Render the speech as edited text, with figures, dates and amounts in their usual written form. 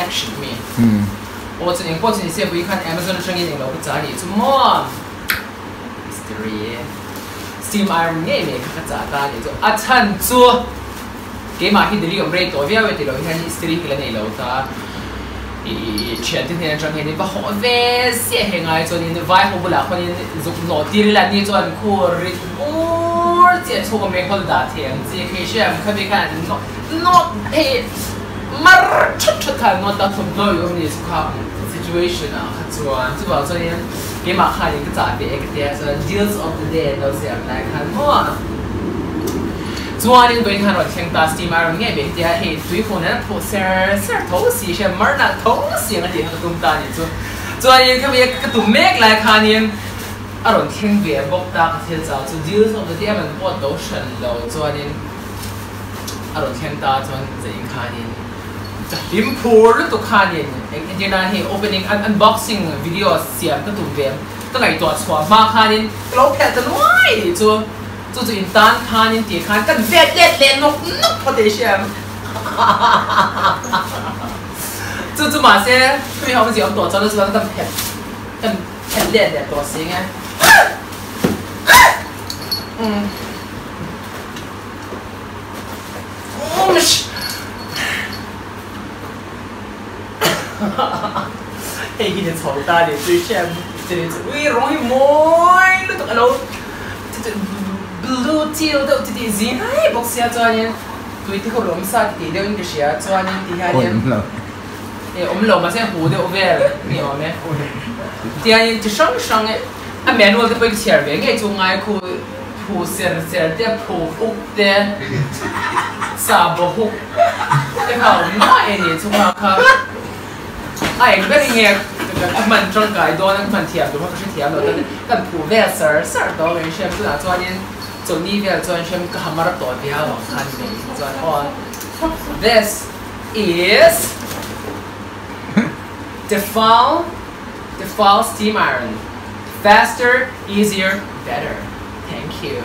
action mi. Aw chuan engpawh chu ni se vui khan Amazon atangin englo ka chah anih chu maw? Mystery steam iron ngei mai kha ka chah ta anih chu. A chhan chu keimah hi Delhi awm rei tawh viau e tilo hian history hi ka la nei lo ta. I thiante hnen atang hian va hawh ve ziah he ngai chuanin vai ho bulah khuanin zuk nawh tir ila ni chuan khu rit bur chiah chhung a meihawl dah thei ang chi khi hriam khami khan nawh nawh hei mar thut thut khan nawt ta thawmhnaw i awm ni chu kha situation ah kha chuan chuvang chuanin keimah khanin ka chah ve e ka tia chuan deals of the day an lo siam lai khan maw Chuanin vawiin khan rawn thleng ta steam a rawn ngei ve hetia hei tui hun an phuh ser ser tho si hria mar nalh tho si ang a tih kha ka tum ta a nih chu. Chuanin khami ka tum mek lai khanin a rawn thleng ve bawk ta ka thil chau chu deal zawk zet hi a rawn pawt lo hran lo chuanin a rawn thleng ta chuan zain khanin ka hlim phur lutuk khanin eng entir nan hei opening unboxing video siam ka tum ve ka ngaihtuah chhuah hma khanin ka lo phelh ta nuai nih chu. Chu chu in tan khan in tih khan kan vet let leh nawk nawk phawt ei hriam. Chu chu mahse thui ho zia awm tawh chuan chuan kan phet kan phet let leh tawh si nge. Um. Hei hi ni chho ta ni tui hriam chu ni chu ui rawng hi mawi lutuk alo blue teal deuh chi tih zing ai bawk sia chuanin tui te kha rawng sa ti tih deuhin ka hria chuanin ti hianin e awm lo mahse hu deuh vel ni awm e tianin chi hrang hrang a manual te pawh i chhiar ve ngei chu ngai khu phu ser ser te phu uk te sa baw huk te kha awm nuai a ni chunga kha a eng ber nge ka hman tangkai dawn a ka hman thiam tur kha ka hrethiam lo tan kan phu vel sar sar tawh ang hriam tunah chuanin chawlhni vel chuan hriam ka hamar tawh viau ang khan mai chuan aw this is Tefal Tefal steam iron faster easier better thank you.